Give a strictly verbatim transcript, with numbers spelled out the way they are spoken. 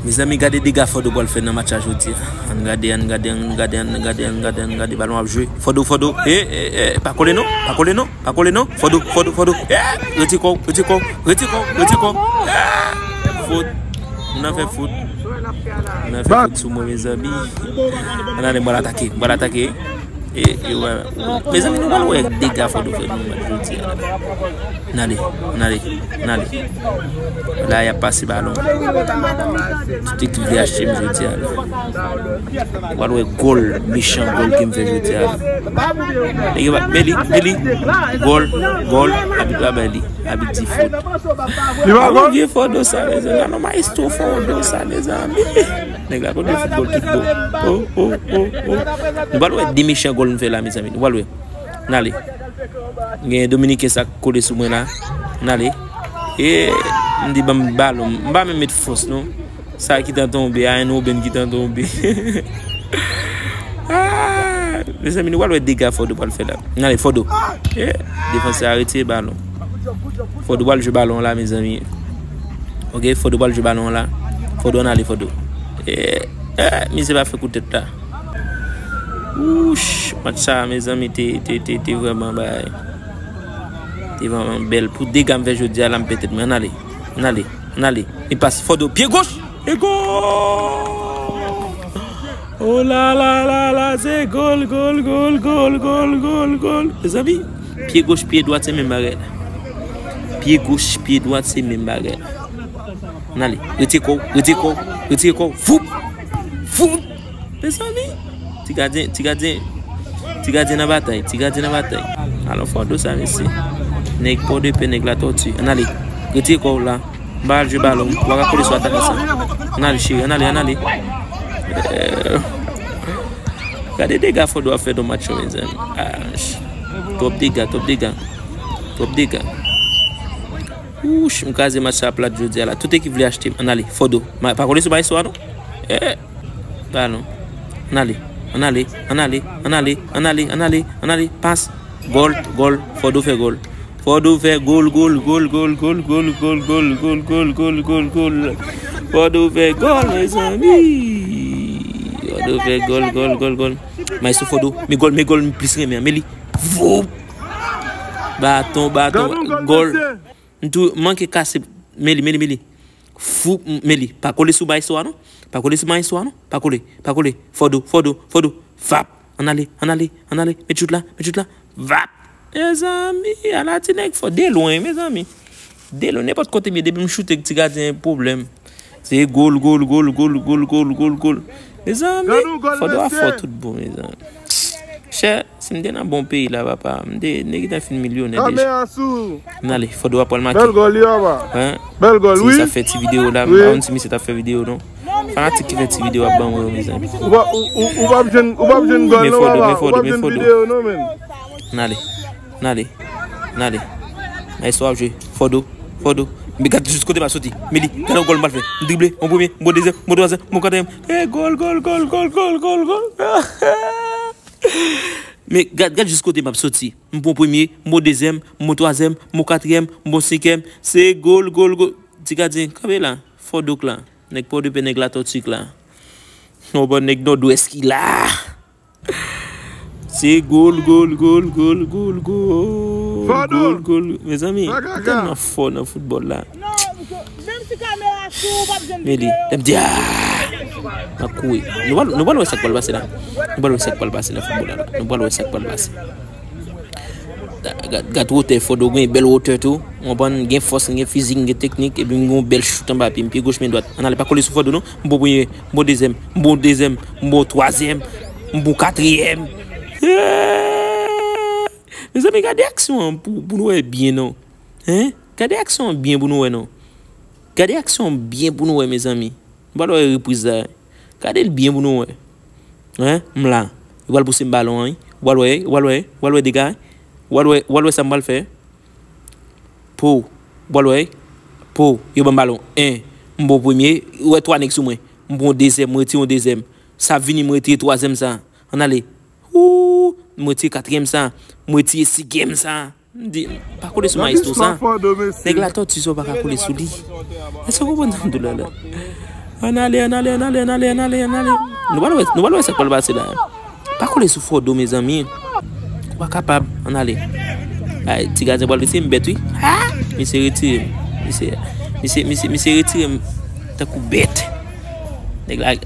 Mezanmi, gade dega Fòdo pral fè nan match la jodi a. Ann gade, ann gade, ann gade, ann gade, ann gade, ann gade, balon ap jwe. Fòdo, Fòdo. E, e, e, pa kole non, pa kole non, pa kole non. Fòdo, Fòdo, Fòdo. E, rete kò w, rete kò w, rete kò w, rete kò w. E, fot. Moun nan fè fot. Moun nan fè fot sou mwen, mezanmi. Ann ale, m pral atake, m pral atake. E, e, wè. Mezanmi, nou pral wè dega Fòdo fè nan match jodi a. Ann ale, ann ale, ann ale. La, y ap pase balon. Tout ekip vle achte m jodi a la. W al wè gòl, mechan gòl ke m fè jodi a la. Nèg yo pa, Meli, Meli, gòl, gòl, abit pa bay li, abit di fot. Li pa gòl? Vye Fòdo sa, mezanmi. Alò, maestro Fòdo sa, mezanmi. Nèg la konn jwe foutbòl tout bon. Oh, oh, oh, oh. Nou pral wè de mechan gòl m fè la, mezanmi. Nou pral wè. N ale. Gen Dominiken sa k kole sou mwen la. N ale. E, m di ban m balon. M pa menm met fòs, non. Sa ki tan tonbe, a en Oben ki tan tonbe. Ah, mezanmi, nou pral wè dega Fòdo pral fè la. N ale, Fòdo. E, defansè a retire balon. Fòdo pral jwe balon la, mezanmi. Ok, Fòdo pral jwe balon la. Fòdo ann ale, Fòdo. E, e, mizè pa fè kou tèt la. Wouch, match sa, mezanmi, te, te, te, te vrèman bay. Te vrèman bèl. Pou dega m fè jodi a la, m pètèt mwen. Ann ale. Ann ale. Ann ale. Li pase Fòdo. Pye goch! E gòl! Oh la la la la, se gòl, gòl, gòl. Mezanmi, pye goch, pye dwat, se menm bagay la. Pye goch, pye dwat, se menm bagay la. Ann ale. Retire kò w, retire kò w, retire kò w. Voup! Voup! Mezanmi, ti gadyen, ti gadyen, ti gadyen nan batay, ti gadyen nan batay. Alò, Fòdo sa, mesye. Nèg Pòdepè, nèg Latòti. Ann ale. Retire kò w la. M pa al jwe balon. Ou pa ka kole sou atakan sa. Ann ale, cheri. Ann ale, ann ale. Eh, gade dega Fòdo ap fè nan match yo, mezanmi. Ah, twòp dega, twòp dega. Twòp dega. Wouch, m kraze match sa plat jodi a la. Tout ekip vle achte m. Ann ale, Fòdo. Ma-, pa kole sou maestro a, non. Eh, balon. Ann ale, ann ale, ann ale, ann ale, ann ale, ann ale, ann ale. Pas. Gòl, gòl. Fòdo fè gòl. Fòdo fè gòl, gòl, gòl. Fòdo fè gòl, mezanmi. Fòdo fè gòl, gòl, gòl, gòl. Maestro Fòdo, men gòl, men gòl, m plis renmen an. Men li. Voup! Baton, baton, gòl. M tou manke kase. Men li, men li, men li. Fou, m-, men li. Pa kole sou maestro a, non. Pa kole sou maestro a, non. Pa kole, pa kole. Fòdo, Fòdo, Fòdo. Vap! Ann ale, ann ale, ann ale. Met chout la, met chout la. Vap! Mezanmi, ala ti nèg fò. De lwen, mezanmi. De lwen, nenpòt kote m ye, depi m choute, ti gadyen pwoblèm. Se gòl, gòl, gòl. Mezanmi, Fòdo a fò tout bon, mezanmi. Chè, si m te nan bon peyi la, papa, m te, m te gentan fin milyonè deja. Ann ale, Fòdo a pral make. Bèl gòl, wi, papa. Hein? Bèl gòl, wi. Ti misye ap fè ti videyo la, m pa konn si misye t ap fè videyo, non. Fanatik ki fè ti videyo ap ban mwen yo, mezanmi. Ou pa, ou, ou, ou p ap jwenn, ou p ap jwenn gòl, non, papa. Ou p ap jwenn videyo, non, men. Ann ale, ann ale, ann ale. Maestro ap jwe. Fòdo, Fòdo. Men gad jis kote m ap soti. Men li, gad yon gòl m pral fè. M drible, yon premye, m bon dezyèm, m bon twazyèm, m bon katriyèm. E gòl, gòl, gòl. Men gad, gad jis kote m ap soti. M bon premye, m bon dezyèm, m bon twazyèm, m bon katriyèm, m bon senkyèm. Se gòl, gòl, gòl. Ti gadyen, kanpe la. Fòdo k la. Nèg Pòdepè, nèg Latòti k la. Non, bon, nèg Nòdwès ki la. Se gòl, gòl, gòl. Gòl, gòl. Mezanmi, m tèlman fò nan foutbòl la. Menm si kamera sou, w p ap jwenn videyo. Men li, lè m di, ah! M ap kouri. Nou pral, nou pral wè sa k pral pase la. Nou pral wè sa k pral pase nan foutbòl la. Nou pral wè sa k pral pase. Gad, gad wotè Fòdo, gen bèl wotè tou. Ou konprann, gen fòs, gen fizik, gen teknik, epi m gen yon bèl chout anba pye m, pye goch, men dwat. Ann ale, pa kole sou Fòdo, non. M bon premye, m bon dezyèm, m bon dezyèm, m bon twazyèm, m bon katriyèm. Mezanmi, gade aksyon an pou, pou nou wè byen, non. Hein? Gade aksyon an byen pou nou wè, non. Gade aksyon an byen pou nou wè, mezanmi. Nou pral wè repriz la. Gade l byen pou nou wè. Hein? M la. Yo pral pouse m balon an, wi. Ou pral wè, ou pral wè, ou pral wè dega. Ou pral wè, ou pral wè sa m pral fè. Po. Ou pral wè. Po. Yo ban m balon. En. M bon premye. Ou wè twa nèg sou mwen. M pran yon dezyèm, m retire yon dezyèm. Sa ap vini, m retire twazyèm sa. Ann ale. Ooh, m retire katriyèm sa. M retire senkyèm sa. M di, pa kole sou maestro sa. Nèg Latòti sa, w pa ka kole sou li. Èske w konprann sa m di w la la? Ann ale, ann ale, ann ale, ann ale, ann ale, ann ale. Nou pral wè, nou pral wè sa k pral pase la. Pa kole sou Fòdo, mezanmi. Ou pa kapab, ann ale. Ay, ti gadyen pral retire m bèt, wi. Ha! Misye retire m. Misye, misye, misye, misye retire m tankou bèt. Nèg la.